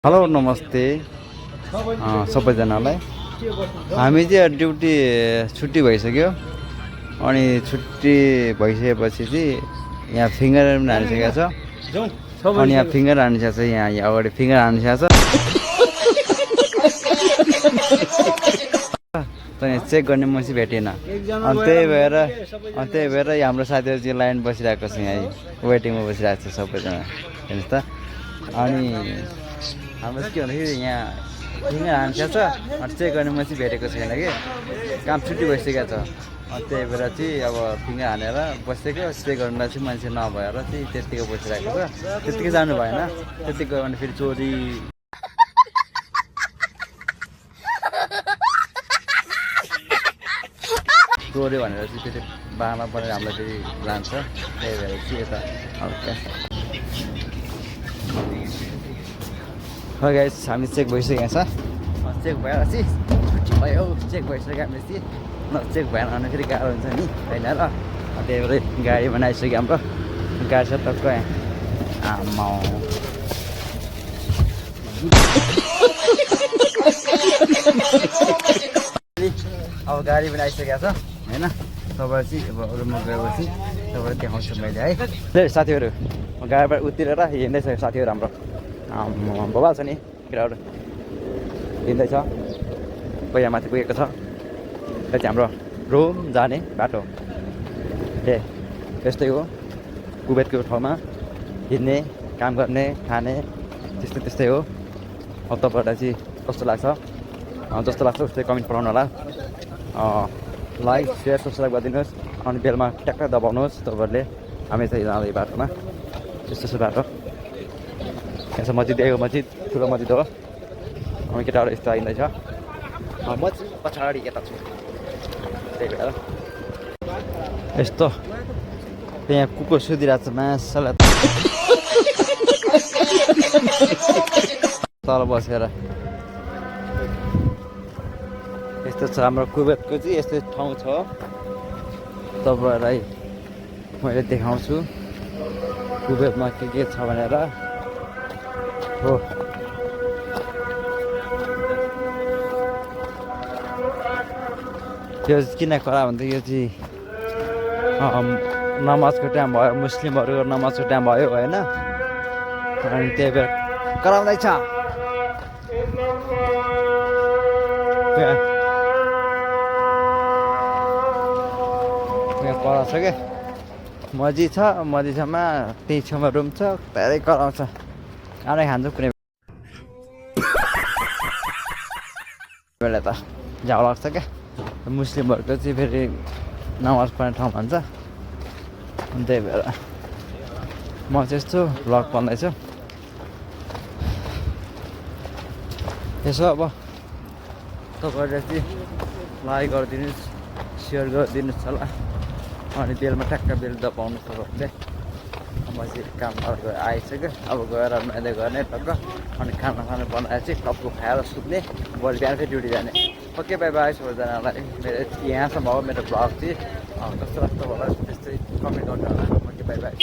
Hello नमस्ते सबैजनालाई। हामी चाहिँ ड्युटी छुट्टी भइसक्यो अनि छुट्टी भइसकेपछि चाहिँ यहाँ फिङ्गर पनि हानिसकेको छ अनि यहाँ फिङ्गर हानिसकेको छ। यहाँ अगाडि फिङ्गर हानिसकेको छ यहाँ चेक गर्ने मान्छे भेटेन अनि त्यही भएर हाम्रो साथीहरू चाहिँ लाइन बसिरहेको छ। यहाँ वेटिङमा बसिरहेको छ सबैजना हेर्नुहोस् त। अनि हाम्रो चाहिँ के भन्दाखेरि यहाँ फिङ्गर हानिसकेको छ अनि चेक गर्ने मान्छे भेटेको छैन कि काम छुट्टी भइसकेको छ। अनि त्यही भएर चाहिँ अब फिङ्गर हानेर बसेको चेक गर्नुलाई चाहिँ मान्छे नभएर चाहिँ त्यत्तिकै बसिरहेको छ। त्यत्तिकै जानु भएन, त्यत्तिकै गयो भने फेरि चोरी चोरी भनेर चाहिँ फेरि बाहना परेर हामीलाई फेरि लान्छ। त्यही भएर चाहिँ यता हल्का गाइस हामी चेक भइसकेको छ। चेक भएपछि छुट्टी भयो, चेक भइसक्यो हामी चाहिँ चेक भएन भने फेरि गाह्रो हुन्छ नि होइन र। त्यही भएर गाडी बनाइसक्यो हाम्रो गाडी छ टक्क आमा अब गाडी पनि आइसकेको छ होइन। तपाईँ चाहिँ अब रुममा गएपछि तपाईँलाई देखाउँछु मैले है। त्यही साथीहरू गाडीबाट उत्रिएर हिँड्दैछ साथीहरू हाम्रो बबाल छ नि केटाहरू हिँड्दैछ। पहिला माथि पुगेको छ। यो चाहिँ हाम्रो रुम जाने बाटो। त्यस्तै हो कुवेतको ठाउँमा हिँड्ने काम गर्ने खाने त्यस्तै हो। अब तपाईँहरूलाई चाहिँ कस्तो लाग्छ जस्तो लाग्छ उस्तै कमेन्ट पठाउनु होला। लाइक सेयर सब्सक्राइब गरिदिनुहोस् अनि बेलमा ट्याक्क दबाउनुहोस्। तपाईँहरूले हामी चाहिँ जाँदै बाटोमा यस्तो बाटो यहाँ छ मस्जिद। यो मस्जिद ठुलो मस्जिद हो। हामी केटाहरू यस्तो आइँदैछ मस्जिद पछाडि यता छु। त्यही भएर यस्तो यहाँ कुकुर सुतिरहेको छ मासुलाई तल बसेर। यस्तो छ हाम्रो कुवेतको चाहिँ यस्तो ठाउँ छ। तपाईँहरूलाई मैले देखाउँछु कुवेतमा के छ भनेर हो। त्यो किन करा भन्दा यो चाहिँ नमाजको टाइम भयो, मुस्लिमहरूको नमाजको टाइम भयो होइन। अनि त्यही भएर कराउँदैछ। यहाँ कराउँछ क्या मस्जिद छ। मस्जिदमा त्यही छेउमा रुम छ। धेरै कराउँछ। खाना खान्छ कुनै बेला त झाउ लाग्छ क्या। मुस्लिमहरूको चाहिँ फेरि नमाज पढ्ने ठाउँ भन्छ। अनि त्यही भएर म चाहिँ यस्तो भ्लग बनाउँदैछु। यसो अब तपाईँहरूले चाहिँ लाइक गरिदिनुहोस्, सेयर गरिदिनुहोस् होला अनि बेलमा ट्याक्क बेल दबाउनु तपाईँहरूले। म चाहिँ काम गरेर आइसक्यो। अब गएर मैले गर्ने टक्क अनि खाना बनाएर चाहिँ टक्क खाएर सुत्ने। भोलि बिहान फेरि ड्युटी जाने। ओके बाई बाई सबैजनालाई। मेरो यहाँसम्म हो मेरो भ्लग चाहिँ कस्तो लाग्छ होला त्यस्तै कमेन्ट गर्नु होला। Okay by by.